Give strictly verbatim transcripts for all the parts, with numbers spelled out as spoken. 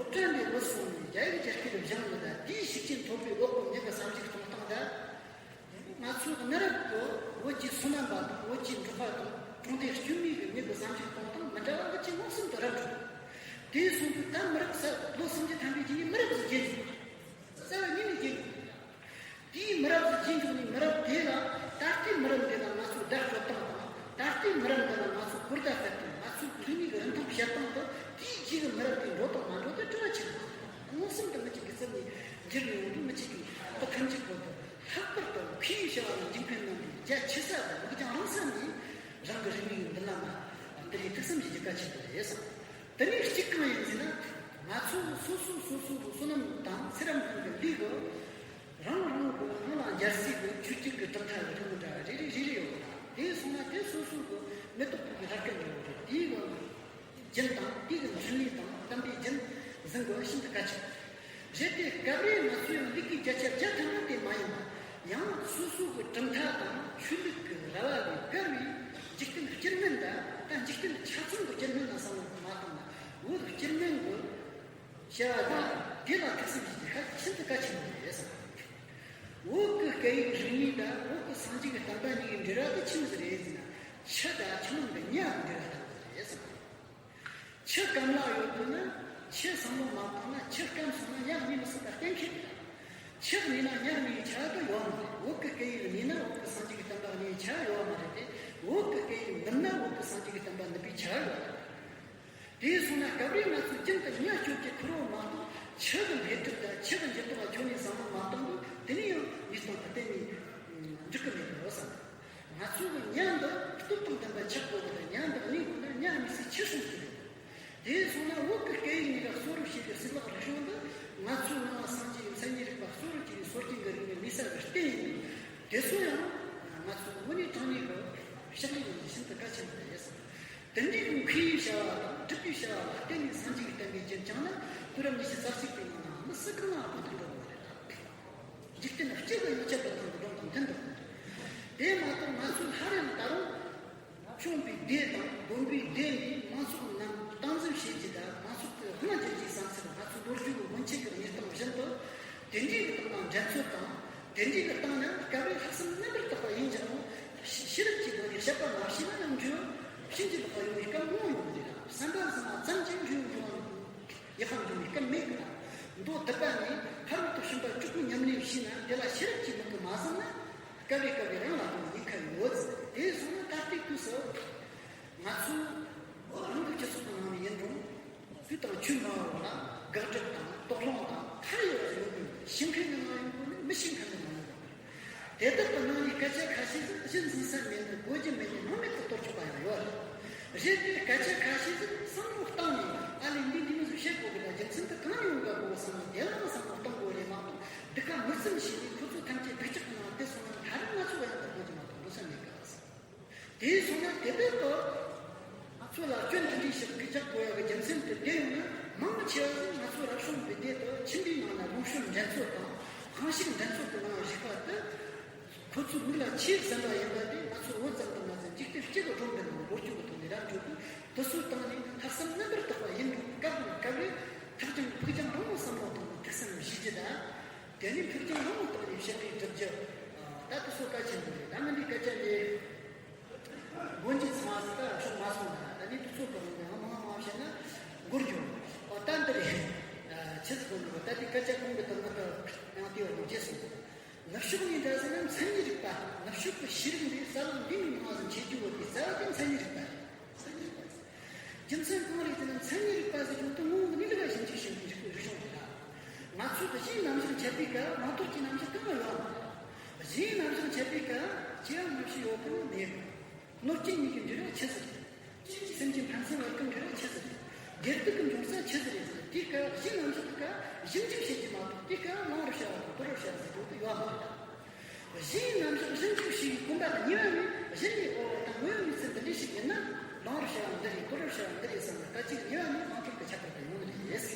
སློབ་གྲྭ་ནས་བུད་སོང་ནས་རྒྱ་ཡིག་རྒྱ་སྐད་སྦྱངས་ཡོད་ད། དེའི་ཤུགས་རྐྱེན་ཐོབ་པའི་འོག་གི་མྱི་གི་བསམ་གཞིག་གཏོང་སྟངས་ད། ང་ཚོའི་གནའ་རབས་ཀྱི་བོད་ཀྱི་སོ་ནམ་པ་དང་བོད་ཀྱི་འབྲོག་པ་དང་གྲོང་སྡེ་སྐྱོན་མེད་ཀྱི་མྱི་གི་བསམ་གཞིག་གཏོང་སྟངས་མི་འདྲ་བ་འདི་ཅིག་མངོན་སུམ་དུ་རབ་བྱུང་། དེ་སོང་དུས་ད་མི་རབས་གསར་ལོ་སུམ་ཅུ་ཐམ་པའི་རྗེས་ནས་མི་རབས་ཟིག་རྒྱས་འགྲོ། རྩ་བ་ཉིད་ནས་རྒྱས་འགྲོ། དེའི་མི་རབས་ཀྱི་རྗེས་འཇུག་ནས་མི་རབས་དེ་ལ་ད་ལྟའི་མི་རབས་འདི་ལ་ང་ཚོས་བརྡ་སྤྲོད་སྟངས་དང་། ད་ལྟའི་མི་རབས་འདི་ལ་ང་ཚོས་གོ་བརྡ་སྤྲད་སྟངས། ང་ཚོའི་རིག་གནས་ཀྱི་རིན་ཐང་བཤད་སྟངས་དང་། དེའི་རྗེས་ཀྱི་མི་རབས་དེ་འགྲོ་དང་མ་འགྲོ་དེ་དྲི་བ་ཆེན་པོ་རེད། མངོན་སུམ་དུ་མི་གཅིག་གི་རྩིབ་ནས་འགྱུར་ནས་འོང་དུས། མི་གཅིག་གིས་ད་ཐམས་ཅད་པོ་དེ་ལྷག་པར་དུ་མཁས་པའི་བྱ་བ་ལ་འཇིགས་ཕན་གནང་བའི་རྒྱ་ཆེ་ས་དང་མིག་རྒྱང་རིང་ས་ནས་རང་གི་རིག་གནས་ཀྱི་མདུན་ལམ་ལ་དེ་རིགས་ཐུགས་བསམ་བཞེས་རྒྱུ་གལ་ཆེན་པོ་རེད་བསམ། དེ་ནས་གཅིག་གང་ཡིན་ཟེར་ན། ང་ཚོ་སོ་སོ་སོ་སོ་གི་བསོད་ནམས་དང་ཚེ་རབས་སྔོན་གྱི་ལས་ཀྱིས། རང་རང་གི་སྔོན་ལ་འབྱར་སའི་གི་ཆུ་རྐྱལ་གྱི་གྲུབ་མཐའ་གི་རིགས་མི་འདྲ་བ་རེ་རེ་རེ་རེ་ཡོད་པ་དང་། དེ་སོང་ན་དེ་སོ་སོ་གི་མེ་ཏོག་ཕུལ་གྱི་ར་སྐད་འདྲ་བོ་རེད། དེའི་གི་རྒྱུན་དང་དེའི་གི་འཕྲིན་ལས་དང་བསྟན་པའི་རྒྱུན་འཛིན་དགོས་ཤིན་ཏུ་གལ་ཆེ། རེད་དེ། སྐབས་རེ་ང་ཚོ་ཡང་ལས་ཀའི་བརྒྱ་ཆ་བརྒྱ་ཐམ་པ་དེ་མ་ཡིན་པ། ཡང་སོ་སོ་གི་གྲུབ་མཐའ་དང་ཆོས་ལུགས་ཀྱི་ར་བ་ལས་བརྒལ་བའི་འཇིག་རྟེན་སྤྱིར་སྨན་དང་། ད་འཇིག་རྟེན་ཆ་ཚང་གི་སྤྱིར་སྨན་ལ་བསམ་བློ་མ་བཏང་ན། བོད་སྤྱིར་སྨན་གྱི་བྱ་བ་དེ་དེ་ལ་ཐུགས་བསམ་བཞེས་རྒྱུ་ཤིན་ཏུ་གལ་ཆེན་པོ་རེད་བསམ། བོད་ཀྱི་སྐད་ཡིག་རིག་གནས་དང་བོད་ཀྱི་སངས་རྒྱས་ཀྱི་བསྟན་པ་གཉིས་ཀྱི་འབྲེལ་བ་དེ་ཆི་མོ་ཟིག་རེད་ཟེར་ན། ཆུ་དང་ཆུ་ནང་གི་ཉ་གི་འབྲེལ་བ་ལྟ་བུ་རེད་བསམ། ཆུ་སྐམ་ལ་ཡོད་དུས་ན་ཆུ་བསམ་བློ་མ་བཏང་ན། ཆུ་སྐམ་སོང་ན་ཉ་གནས་མི་སྲིད་པ་གཏན་འཁེལ་རེད། ཆུ་གནས་ན་ཉ་གནས་ཆ་དུ་ཡོད་མ་རེད། བོད་ཀྱི་སྐད་ཡིག་གནས་ན་བོད་ཀྱི་སངས་རྒྱས་ཀྱི་བསྟན་པ་གནས་ཆ་ཡོད་མ་རེད་དེ། བོད་ཀྱི་སྐད་ཡིག་ནུབ་ན་བོད་ཀྱི་སངས་རྒྱས་ཀྱི་བསྟན་པ་ནུབ་པའི་ཆ་ཡོད་མ་རེད། དེ་སོང་ན་སྐབས་རེ་ང་ཚོས་རྒྱུན་དུ་ཉ་སྐྱོབ་ཀྱི་ཁུར་བོ་མ་གཏོགས། ཆུ་གི་འཕེལ་འགྲིབ་དང་ཆུ་གི་འགྱུར་ལྡོག་ལ་ཁྱོན་ནས་བསམ་བློ་མ་བཏང་དུས། དེ་ནས་ཡང་ཉིས་སྟོང་དུ་གཏན་ནས་འགྲིག་གི་མེད་པ་བསམ། ང་ཚོ་གི་ཉ་འདི་སྟོབས་དང་ལྡན་པ་ཆགས་དགོས་ཀྱི་དང་། ཉ་འདི་གནས་དགོས་ན་ཉ་གནས་སའི་ཆུ་སྲུང་དགོས་ཀྱི་རེད། དེ་སོང་ན་བོད་ཀྱི་སྐད་ཡིག་གཉིས་ཀ་གསོ་རུ་བྱེད་པའི་གཙུག་ལག་རིག་གཞུང་འདི། ང་ཚོའི་ནང་སངས་རྒྱས་ཀྱི་མཚན་ཉིད་རིག་པ་གཙོ་བོར་གྱུར་པའི་སྲོལ་རྒྱུན་གྱི་རིག་གནས་གནས་ས་གི་རྟེན་ཡིན་དུས། དེ་ཚོ་ཡང་ང་ཚོས་དངོས་གནས་དྲང་གནས་ཀྱི་ཕྱག་ལས་གནང་རྒྱུ་ཤིན་ཏུ་གལ་ཆེན་པོ་རེད་བསམ། དེ་འདྲའི་མཁས་པའི་བྱ་བ་དང་སྒྲུབ་པའི་བྱ་བ་ལ་བརྟེན་ནས་སངས་རྒྱས་ཀྱི་བསྟན་པའི་རྒྱུན་བསྐྱངས་ན། དུས་རབས་ཉི་ཤུ་རྩ་གཅིག་པའི་ནང་ན་མི་སུ་གང་ལའང་ཕན་ཐོགས་འགྲོ་གི་རེད་ལ། འཇིག་རྟེན་སྤྱི་ལ་ཡང་ཁྱབ་པ་དང་འགྲོ་དང་མཐུན་ཏོ། དེ་མ་གཏོགས་ང་ཚོས་སླར་ཡང་ད་རུང་བྱུང་བའི་སྡེ་དང་དགོན་པའི་སྡེ་ནས་མང་ཚོགས་རྣམས་སྟངས་འཛིན་བྱེད་རྒྱུ་དང་། མང་ཚོགས་ཀྱི་དབང་བསྒྱུར་རྒྱུའི་བསམ་ཚུལ། ང་ཚོའི་ལོ་རྒྱུས་ཀྱི་སྔོན་ཆད་ཀྱི་གནས་སྟངས་བཞིན་དུ། དེ་འདྲའི་གི་སྟེང་ན་འགྲན་རྩོད་དང་། དེ་འདྲའི་གི་སྟེང་ན་སྐབས་རེ་ལྷག་བསམ་རྣམ་པར་དག་པ་ཡིན་ཀྱང་རུང་། ཤེས་རབ་ཀྱི་སྒོ་ནས་དཔྱད་པ་མ་བྱས་ན་ཡང་འབྲས་བུ་ཕྱིན་ཅི་ལོག་པ་ཡོང་བའི་སྐབས་མང་ཡོང་གི་རེད་ལ། བསམ་པ་བཟང་བ་ཙམ་གྱིས་འབྲས་བུ་འབྱུང་བ་ཡག་པ་འབྱུང་བའི་སྐབས་མེད་ཀི་ལ། མདོ་སྡུད་པ་ནས་ཕ་རོལ་ཏུ་ཕྱིན་པ་དྲུག་གི་ཉམས་ལེན་བྱས་ན། དེ་ལ་ཤེས་རབ་ཀྱི་མིག་གིས་མ་བཟུང་ན། སྐབས་རེ་སྐབས་རེ་རང་ལ་རང་ཉེན་ཁ་ཡོད། དེ་སོང་ན་ད་ལྟའི་དུས་སུ་ང་ཚོ་རང་གི་སྤྱི་ཚོགས་ཀྱི་ནང་ནས་ཡིན་རུང་། དུས་དང་ཆོས་སྨྲ་བ་ལ་དགག་སྒྲུབ་དང་དོགས་སློང་དང་། ཁ་ཡོད་ཡོང་དགོས། ཤེས་མཁན་གྱི་ནང་ཡོང་དགོས་ནི། མི་ཤེས་མཁན་གྱི་ནང་ཡོང་དགོས། དེ་དག་གི་ནང་ནས་སྐད་ཆ་ཁ་ཤས་ཟིག་གཞི་འཛིན་ས་མེད་ནས་གོ་རྒྱུ་མེད་ནས་སྣང་མེད་དུ་གཏོར་ཆོག་པ་ཡང་ཡོད་རེད། རེད་དེ། སྐད་ཆ་ཁ་ཤས་ཟིག་བསམ་བློ་བཏང་ནས། ཨ་ལས་འདི་འདི་མོ་ཟིག་བཤད་དགོས་གི་ལ། རྒྱུ་མཚན་དེ་གང་ཡོང་ག་གོ་བསམ་ནས་དེ་ལ་བསམ་བློ་གཏོང་དགོས་རེད་མ་གཏོགས། སྡུག་ཁ་མིག་བཙུམ་བྱས་ནས་ཁོ་ཚོ་ཐམས་ཅད་སྡུག་ཅག་གི་ནང་དེ་སོང་ན་ད་རུང་ང་ཚོ་ཡང་དག་གོ་རྒྱུ་མ་གཏོགས་འགྲོ་ས་མེད་ག་ཟེར། དེ་སོང་ན་དེ་ལྟར་དུ་ང་ཚོ་ལ་སྐྱོན་དེ་འདྲའི་ཞིག་གི་རྒྱག་དགོས་ཡག་གི་རྒྱུ་མཚན་དེ་དེ་ཡོང་ན། མང་ཆེ་བ་ཟིག་ང་ཚོ་རབ་བྱུང་བའི་སྡེ་དུ་ཁྱིམ་པའི་ནང་ན་ལུང་ཤོར་འགྲན་རྩོད་དང་། ཁང་ཞིག་འགྲན་རྩོད་ཀྱི་ནང་ཞུགས་པ་དེ། ཁོ་ཚོའི་མིག་ལ་ཆེས་བཟང་བ་ཡིན་པ་དེ་ང་ཚོ་བོད་ཙམ་དུ་མ་ཟད། འཇིག་རྟེན་སྤྱི་གི་སྒྲུང་འདི་ནང་ལོ་རྒྱུས་ཀྱི་ཐོག་ནས་ར་འགྲོ་དུས། དེ་ཚོའི་སྟེང་ནས་ལྷག་བསམ་རྣམ་པར་དག་པ་ཡིན་རུང་། སྐབས་དང་སྐབས་རེ་ཐག་རྒྱང་ཕུགས་རྒྱང་རིང་བོ་བསམ་བློ་བཏང་ནས་ཐུགས་བསམ་བཞེས་རྒྱུ་དང་། དེ་ནས་ཕུགས་རྒྱང་རིང་བོའི་ཐོག་ནས་བཤད་པའི་སྒྲུབ་རྒྱུ། ད་དེ་ཚོ་གལ་ཆེན་པོ་རེད། ད་ང་འདི་སྐད་ཆ་འདི་སྒོ་འབྱེད་ཚང་བ་ཟིག་ད་ཤོག་མ་སོང་ན། ད་ནི་དུས་ཚོད་གང་ཡང་མང་མང་བཤད་ན་འགོར་འགྱོ། ཨོ། ད་འདི་རེད། ཆི་ཟིག་གོ་ནི་གོ། ད་འདི་སྐད་ཆ་གོང་གི་དང་མི་དང་ཡང་དེ་བར་དུ་བརྗེད་སོང་། ནུབ་ཕྱོགས་ནས་འདྲ་ཟེར་ན་མཚན་ཉིད་རིག་པ། ནུབ་ཕྱོགས་ཀྱི་ཤེས་རིག་འདི་རྩ་བ་འདི་ནས་མང་ཟིག་འཆད་རྒྱུ་བོ་དེ་རྩ་བ་དེ་མཚན་ཉིད་རིག་པ་རེད། མཚན་ཉིད་རིག་པ། རྒྱུ་མཚན་གང་རེད་ཟེར་ན། མཚན་ཉིད་རིག་པ་ཟེར་རྒྱུ་དེ་ངོ་བོ་ནས་ལ་ཞིབ་འཇུག་བྱེད་པའི་རིག་རིག་གཞུང་རེད་ལ། ང་ཚོ་གི་གཞན་རྣམ་གཞག་འཆད་པའི་སྐབས་ནང་དོན་གྱི་རྣམ་གཞག་གང་ཡང་ཡོད་མ་རེད། གཞན་རྣམ་གཞག་འཆད་པའི་སྐབས་ཅི་ཡང་རྣམ་གཞག་ཡོད་གི་མེད་གི། གནོད་སྐྱེལ་གཉིས་ཀྱི་འབྲེལ་བ་ཆི་ཟིག་རེད། སེམས་ཅན་ཕན་ཚུན་བར་གྱི་འབྲེལ་བ་ཆི་ཟིག་རེད། བདེ་སྡུག་གི་འབྱུང་ས་ཆི་ཟིག་རེད་ཟེར། དེའི་སྐབས་གཞན་རྣམ་གཞག་གི་སྐབས་ཞིབ་འཇུག་བྱེད་ཀྱི་མ་གཏོགས། དེའི་སྐབས་བླང་བར་བྱ་བ་དང་དོར་བར་བྱ་བ་ཟེར་རྒྱུ་དེ་ཡོད་མ་རེད། གཞན་རྣམ་གཞག་ཞིབ་འཇུག་བྱས་པའི་གོམ་པ་གཉིས་པ་ནས་གཞི་ནས། ཨོ། ད་དངོས་ཡོད་གནས་ཚུལ་འདི་འདྲ་ཞིག་ཡིན་ན། བླང་བར་བྱ་བ་འདི་རེད། དོར་བར་བྱ་བ་འདི་རེད་བསམ་ནས་སྐད་ཅིག་གཉིས་པ་ནས་དབང་ཐོབ་ཏུ་ཁྱབ་པར་དུ་ཡོང་ནི་རེད།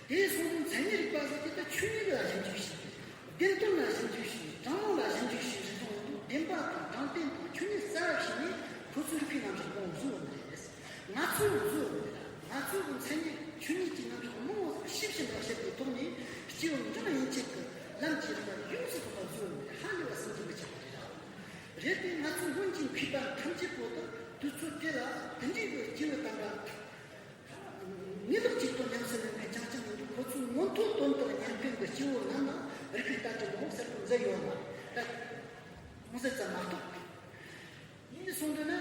དེ་སོང་ཙང་མཚན་ཉིད་རིག་པ་ཟེར་དེ་ད་ཆོས་ཉིད་ལ་ཞིབ་འཇུག་བྱེད་པའི། བདེན་དོན་ལ་ཞིབ་འཇུག་བྱེད། དྲང་ངོ་ལ་ཞིབ་འཇུག་བྱེད། རིག་གཞུང་ཡོད་དུས་བདེན་པ་དང་དྲང་བདེན་དང་ཆོས་ཉིད་རྩ་བ་ཞིག་ནས་ཁོ་ཚོའི་རིག་པའི་རྣམ་གཞག་གོང་བཟོ་བ་མ་རེད། ང་ཚོས་བཟོ་བ་མ་རེད། ང་ཚོའི་མཚན་ཉིད་ཆོས་ཉིད་ཀྱི་ དེ་ལ་དེ་འདྲའི་གི་སྐྱེས་བུ་དམ་པ་ངེས་ལེགས་གཅིག་ཏུ་ཉམས་སུ་ལེན་མཁན་རྐྱང་རྐྱང་མི་འདུག་ཁོ་ཚོའི་མངོན་མཐོ་དོན་དུ་ཉན་མཁན་གྱི་སྐྱེ་བོ་རྣམས་ལ་རིག་པའི་ལྟ་གྲུབ་འོང་ཟེར་དུ་མཛད་ཡོད་ལ། ད་མཐོང་ཟེར་ཙམ་མ་གཏོགས། ཡིན་གསུངས་འདུག་ན།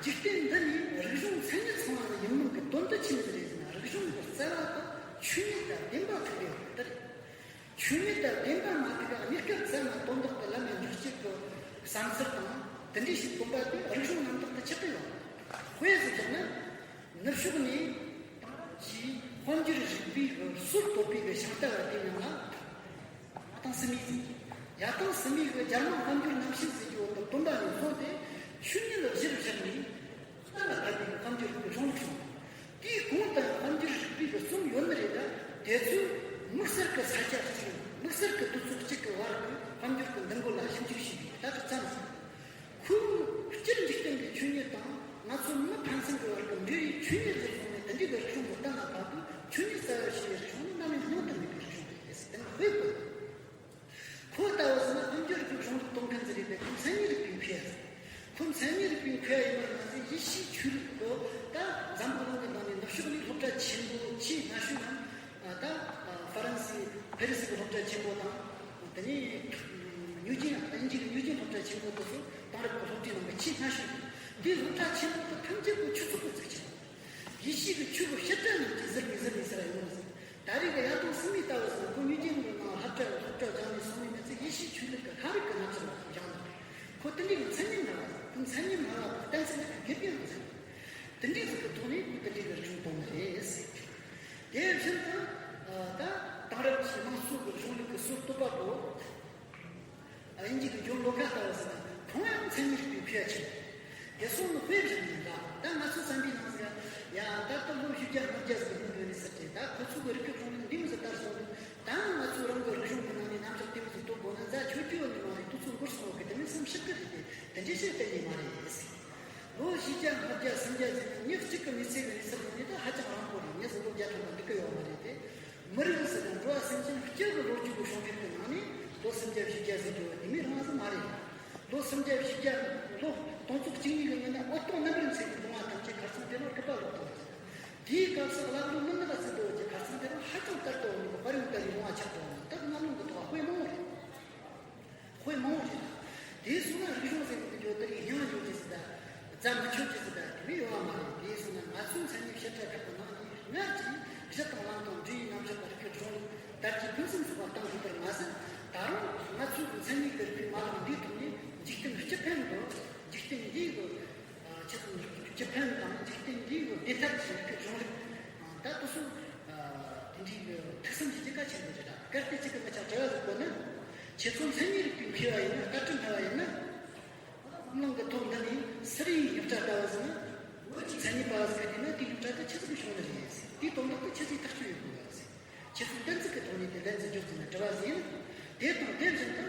འཇིག་རྟེན་འདི་ནི་རིག་གཞུང་མཚན་ཉིད་ཚང་བ་ནི་ཡིན་མིན་གྱི་དོན་དུ་ཆི་མོ་ཟིག་རེད་ཟེར་ན། རིག་གཞུང་གི་རྩ་བ་དང་ཆོས་ཉིད་དང་བདེན་པ་ཐུག་ཡོད་པ་དེ་རེད། ཆོས་ཉིད་དང་བདེན་པ་མ་ཐུག་ག་གནས་སྐབས་ཚད་མ་དོན་དག་ཏུ་ལམ་ཡང་འཇུག་བྱེད་ཀྱི་བསམ་ཚུལ་དང་དེ་འདྲའི་ཞིག་གོམས་པ་དེ་རིག་གཞུང་རྣམ་དག་ཏུ་ཆགས་ཀྱི་ཡོད། དཔེ་ཟིག་བཞག་ན། ནུབ་ཕྱོགས་ནས་དེང་རབས་ཀྱི་དཔལ་འབྱོར་རིག་པའི་སྲོལ་གཏོད་པའི་ཤིང་རྟ་བ་དེ་ཉམས་ལ། ཡང་ཐང་སི་མི་ཟེར། ཡང་ཐང་སི་མི་གི་རྒྱ་ནག་དཔལ་འབྱོར་རྣམ་ཤེས་ཟེར་གྱི་འོག་ཏུ་བཏོན་པ་ནས་བཟུང་སྟེ་ཆོས་ཉིད་ལ་གཞིར་བཞག་ནས་གསར་ལ་དར་བའི་དཔལ་འབྱོར་གྱི་གཞུང་ལུགས་བྱུང་། དེའི་གོང་དུ་དཔལ་འབྱོར་རིག་པའི་གི་རྩོམ་ཡོད་ནི་རེད་ལ། དེ་ཚོས་དམིགས་བསལ་གྱི་ས་ཆ་གཅིག་དམིགས་བསལ་གྱི་དུས་ཚོད་གཅིག་གི་བར་གྱི་དཔལ་འབྱོར་གྱི་འདུ་འགོད་ལ་ཞིབ་འཇུག་བྱས་པའི་ལྟ་གྲུབ་ཙམ་ཞིག་ཁོས་སྤྱིར་འཇིག་རྟེན་གྱི་ཆོས་ཉིད་དང་ང་ཚོ་མི་ཕན་ཚུན་གྱི་བར་གྱི་འབྲེལ་བའི་ཆོས་ཉིད་ཟེར་བྱུང་ནས་དེ་འདྲའི་གི་རིག་གཞུང་གི་གཏན་ལ་ཕབ་དུས་ཆོས་ཉིད་གསལ་བར་བྱེད་པའི་རིག་གཞུང་ནི་རྣམ་སྨིན་སྙིང་དུ་མེད་པའི་རིག་གཞུང་རེད་ཟེར་དེ་ནི་དཔེ་བཀོད། ཁོ་ལྟ་བུ་ཟེར་ན་དཔལ་འབྱོར་གྱི་གཞུང་ལུགས་གཏོང་མཁན་ཟེར་རེད་པས་ཁོ་མཚན་ཉིད་རིག་པའི་མཁས་ཡ་ཟེར། ཁོ་མཚན་ཉིད་རིག་པའི་མཁས་ཡ་ཡིན་པར་མ་ཟད་ཡེ་ཤུའི་ཆོས་ལུགས་ཀྱི་ད་འཛམ་བུ་གླིང་གི་ནང་ནས་ནུབ་ཕྱོགས་ནས་སློབ་གྲྭ་ཆེན་པོ་ཆེས་སྔ་ཤོས་རྣམས་ད་ཧྥ་རན་སི་ཕེ་རི་སི་གི་སློབ་གྲྭ་ཆེན་པོ་དང་། དེ་ནས་ཉིའུ་ཅན་དབྱིན་ཇི་གི་ཉིའུ་ཅན་སློབ་གྲྭ་ཆེན་པོ་དེ་ཚོ་དེང་རབས་ཀྱི་སློབ་གྲྭའི་ནང་གི་ཆེས་སྔ་ཤོས། དེའི་སློབ་གྲྭ་ཆེན་པོ་དེ་ཐམས་ཅད་པོ་ཆོས་ཚོགས་ཀྱི་ཚིག་ཆེན། ཡེ་ཤུ་གི་ཆོས་ཀྱི་བཤད་གྲྭ་རྣམས་ཀྱིས་ཟུར་ནས་ཟུར་ནས་ཟེར་ཡོང་ཟིན། ད་རེས་ཀྱི་ཡང་ཐང་སི་མི་ལྟ་བུ་ཟེར་ན་ཁོ་ཉིའུ་ཅན་གྱི་ནང་སློབ་གྲྭ་སློབ་གྲྭ་སྦྱངས་ནས་སོང་བའི་མི་ཚོས་ཡེ་ཤུའི་ཆོས་ལུགས་ཀྱི་ལྷ་རིགས་ཀྱི་རྣམ་གཞག་ལ་སྦྱངས་ནས། ཁོ་དེ་འདྲའི་གི་མཚན་ཉིད་སྨྲ་བ་ཟེར། ཁོ་མཚན་ཉིད་སྨྲ་བ་དང་གཏན་ཚིགས་ཀྱི་དགེ་རྒན་ཟེར། དེ་འདྲའི་ཟིག་གི་ཐོག་ནས་ཁོས་དེ་འདྲའི་གི་རིག་གཞུང་བཏོན་ནི་རེད་ཟེར། དེ་བཞིན་དུ་ད་དེང་རབས་ཀྱི་དམངས་གཙོ་གི་གཞུང་ལུགས་ཀྱི་སྲོལ་གཏོད་པ་པོ། དབྱིན་ཇི་གི་ཇོན་ལོ་ཁ་ལྟ་བུ་ཟེར་ན་ཁོང་ཡང་མཚན་ཉིད་རིག་པའི་མཁས་ཡ་ཆེ། དེ་སོང་ནི་དཔེ་བཞག་ནས་ལ་ད་ང་ཚོ་བསམ་པའི་ནང་ཟེར་ཡ། ད་ལྟ་ལོ་བཞི་བརྒྱ་ལྔ་བརྒྱ་ཟིག་སྔོན་འགྲོ་ནས་ཟེར་ཏེ་ད་ཁོ་ཚོ་གི་རིག་གི་གཞུང་ལུགས་འདི་མི་ཟིག་དར་སོང་ནི། ད་ང་ཚོ་རང་གི་རིག་གཞུང་གི་ནང་ནས་རྣམ་གཞག་དེ་མི་ཟིག་གཏོད་དགོས་ན་རྩ་ཆོད་རྒྱུ་ཡོད་ནི་མ་རེད། དུས་ཚོད་འགོར་སོང་བ་གི་དེ་མིན་བསམ་ཤེས་གི་རེད་དེ་དེ་འདྲའི་བཤད་གཏན་ནས་མ་རེད་ཟེར། ལོ་བཞི་བརྒྱ་ལྔ་བརྒྱ་སུམ་བརྒྱ་ཟིན་ན་མི་གཅིག་གི་མི་ཚེ་གི་ཡིན་ས་ལོ་ནི་ད་ཧ་ཅང་རིང་པོ་རེད། མི་ཟིག་ལོ་བརྒྱ་ཐམ་པ་འགྲིག་གི་ཡོད་མ་རེད་དེ། མི་རིགས་ཟེར་ན་འགྲོ་བ་སེམས་ཅན་སྤྱི་གི་ལོ་རྒྱུས་ཀྱི་བྱུང་རིམ་གྱི་ནང་ནས་ལོ་སུམ་བརྒྱ་བཞི་བརྒྱ་ཟེར་རྒྱུ་བ་དེ་མི་རང་ཟིག་མ་རེད། ལོ་སུམ་བརྒྱ་བཞི་བརྒྱ་ལོ་སྟོང་ཚོ་གཅིག་གཉིས་ཀྱི་སྔོན་ན་འོད་སྟོང་རྣམ་པར་མཚེ་གི་ལུང་བ་ཐམས་ཅད་ཁ་སང་དེ་ལོར་སྐུད་པ་ལོག་བཏང་ཟིག་དེའི་སྐབས་སུ་གླང་ལོ་མི་ནག་ཟེར་དོ་ཅིག་ཁ་སང་དེ་རིང་ཧ་ཅང་དར་དུ་འོང་གི་དཔའ་རིམ་ལྟ་བུའི་ལུང་བ་ཆགས་དུ་འོང་ན་ད་གནམ་ལོ་འདི་ཐོག་དཔེ་མང་བོ་རེད། དཔེ་མང་བོ་རེད། དེའི་སོང་ན་རིག་གཞུང་ཟེར་གི་འདུག་རྒྱུ་དེ་རིགས་སྙིང་ཡོད་ཀྱི་ཟེར་ད། རྫ་མི་ཆོད་ཀྱི་ཟེར་ད་དེ་མི་ཡོང་བ་མ་རེད། དེའི་སོང་ན་ང་ཚོའི་མཚན་ཉིད་བཤད་གྲྭ་ཁག་གི་ནང་ནས་སྔར་གྱི་གཞི་དང་ལམ་དང་འབྲས་ཡི་རྣམ་གཞག་གི་རིག་གི་གཞུང་ལུགས་དར་རྒྱས་ཕུན་སུམ་ཚོགས་པ་བཏང་དགོས་པར་མ་ཟད། ད་རུང་ང་ཚོའི་མཚན་ཉིད་ཀྱི་རིག་པའི་མ་ལག་འདིའི་ཐོག་ནས་འཇིག་རྟེན་སྤྱི་ཕན་དུ་འཇིག་རྟེན་འདིའི་གི་ཆེད་དུ་སྤྱི་ཕན་དང་འཇིག་རྟེན་འདིའི་བདེ་ཐབས་ཀྱི་རིག་པའི་གཞུང་ལུགས་ད་དུ་སོང་དེ་འདྲའི་ཐུགས་བསམ་བཞེས་རྒྱུ་གལ་ཆེན་པོ་རེད། ད་གལ་ཏེ་གཅིག་གི་མི་ཆགས་དྲི་བ་ཟིག་བཀོད་ན། ཁྱེད་ཚོ་མཚན་ཉིད་རིག་པའི་མཁས་པ་ཡིན་ན་ལྟ་གྲུབ་སྨྲ་བ་ཡིན་ན། འཛམ་གླིང་གི་ཐོག་འདི་ནས་སུ་རེའི་སློབ་གྲྭ་ལྟ་བུ་ཟིག་ན་བོད་ཀྱི་མཚན་ཉིད་པ་ཟིག་གི་དེ་ན་དེའི་སློབ་གྲྭ་དེ་ཆི་ཟིག་བྱུང་ནི་རེད། དེའི་དོན་དག་དེ་ཆི་ཟིག་ཐག་གཅོད་ཡོད་དགོས་པ་ཟིག་ཁྱེད་ཚོས་གཏན་ཚིགས་ཀྱི་ཐོག་ནས་དེ་ལན་ཟིག་རྒྱོབ་ཟིན་ན་དྲི་བ་ཟིན། དེ་དང་དེ་བཞིན་དུ་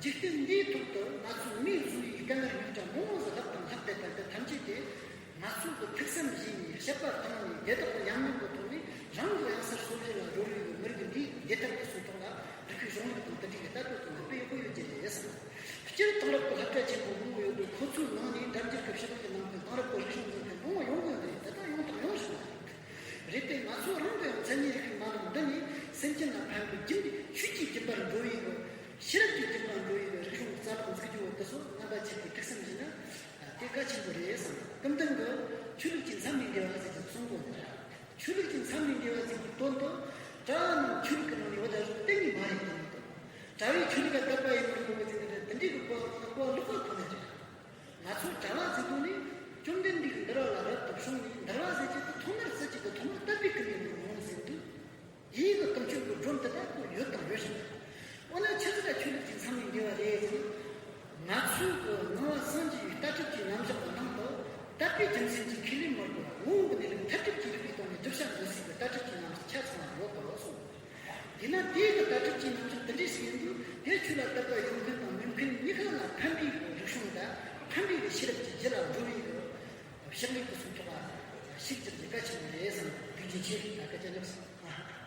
འཇིག་རྟེན་འདིའི་ཐོག་ཏུ་ང་ཚོས་མིའི་བཟོ་བའི་དཀའ་ངལ་རྙོག་དྲ་མང་བོ་ཟིག་ལྷག་དང་ལྷག་བསྡད་པ་འདི་ཐམས་ཅད་དེ་ང་ཚོ་གི་ཐུགས་བསམ་བཞེས་ནས་དཔྱད་པ་བཏང་ནས་དེ་དག་གི་ཉམས་མྱོང་གི་ཐོག་ནས་རང་གི་གཡང་སར་སོ་བཞི་ལ་རོལ་བའི་མི་རིགས་འདིའི་བདེ་ཐབས་ཀྱི་སྲོལ་ཐོག་ལ་རིག་པའི་གཞུང་ལུགས་དང་དེ་འདྲའི་གི་ལྟ་གྲུབ་ཀྱི་ནུས་པ་ཡོད་པོ་ཡོད་ཀྱི་རེད་བསམ། སྤྱིར་དེང་རབས་ཀྱི་སློབ་གྲྭ་ཆེན་པོ་མང་པོ་ཡོད་འདུག་ཁོ་ཚོའི་ནང་ནས་དྲ་རྒྱའི་སྐབས་ཕྱི་ལོགས་ཀྱི་ནང་དུ་དེང་རབས་ཀྱི་རིག་གཞུང་འཛིན་མཁན་མང་པོ་ཡོང་གི་ཡོད་རེད། དེ་དག་ཡོང་དང་ཡོང་བཞིན་པ་རེད། རེད་དེ་ང་ཚོ་རང་གི་ཡང་མཚན་ཉིད་རིག་པའི་མ་ལག་འདི་ནས་སེམས་ཅན་ལ་ཕན་པའི་རྒྱུ་འདི་ཆོས་ཀྱི་སྦྱིན་པར་འགྲོ་བའི་གི་ཤེས་རབ་ཀྱི་སྦྱིན་པར་འགྲོ་བའི་གི་རིག་གཞུང་རྩ་བརླག་འཛུགས་རྒྱུ་བོ་དེ་ཚོ་རྣམ་པ་ཅིག་གིས་ཐུགས་བསམ་བཞེས་ན་དེ་གལ་ཆེན་པོ་རེད་བསམ། སྐུ་མདུན་གྱིས་ཆོས་ལུགས་ཀྱི་མཚམས་མེད་འགལ་བ་ཟེར་གྱི་གསུང་གོ་ནི་རེད། ཆོས་ལུགས་ཀྱི་མཚམས་ནས་འདས་པ་ཟིག་གི་དོན་དུ་གྲྭ་བ་རྣམས་ཆོས་ལུགས་ཀྱི་ནང་ནས་འོ་ད་གཏན་ནས་མ་རེད་དེ་མི་འདུག་གྲྭ་བས་ཆོས་ལུགས་ལ་དད་པ་ཡེད་མི་དགོས་པའི་ཚིག་འདི་འདྲ་དེ་འདྲའི་གི་གོ་གོ་ལོག་པ་ཁོ་ན་རེད། ང་ཚོ་གྲྭ་བ་ཟེར་དུས་ནི་བཅོམ་ལྡན་འདས་ཀྱིས་འདུལ་བ་ལ་རབ་ཏུ་བྱུང་ནས་འདུལ་བ་ཟེར་རྒྱུ་དེ་ཐོག་མར་སྲིད་ཀྱི་གི་ཐོག་མར་དད་པའི་ཀུན་ནས་ནོར་འོང་ཟེར་དུས། དེའི་གི་དམ་ཆོས་ཀྱི་སྒྲོམ་དེ་དག་ཁོ་ཡོད་དང་ཡོད་བཞིན། འོ་ན་ཆི་ཟིག་ལ་ཆོས་ལུགས་ཀྱི་མཚམས་ནས་འདས་པ་རེད་ཟེར་ན། ང་ཚོའི་གི་ངག་དབང་སངས་རྒྱས་པའི་ལྟ་གྲུབ་ཀྱི་རྣམ་གཞག་གི་ནང་དུ་དད་པའི་རྒྱུ་མཚན་གྱིས་ཁས་ལེན་མི་དགོས་པར་ངོ་བོ་གི་གནས་ལུགས་མཐར་ཐུག་གི་རིག་པའི་སྟེང་ནས་བསྒྲུབ་བྱ་འདོད་སྲེད་ཀྱི་ལྟ་གྲུབ་ཀྱི་རྣམ་གཞག་ཆ་ཚང་བ་ཡོད་པར་གསུངས། དེས་ན་དེའི་གི་ལྟ་གྲུབ་ཀྱི་རྣམ་གཞག་དེ་འདྲ་ཞིག་ཡིན་དུས་དེ་ཆོས་ལ་དད་པ་ཡོད་མཁན་དང་མེད་མཁན་གཉིས་ཀ་ལ་ཕན་པའི་གི་རིག་གཞུང་དང་ཕན་པའི་གི་ཤེས་རབ་ཀྱི་རྒྱུ་ལ་འགྲོ་བའི་གི་ཕྱག་ལས་དེ་ཚོ་ཐོག་ལ་ཤུགས་རྒྱག་རྒྱུ་གལ་ཆེན་པོ་རེད་བསམ། ཐུགས་རྗེ་ཆེ། ད་སྐད་ཆ་ལེགས་སོང་།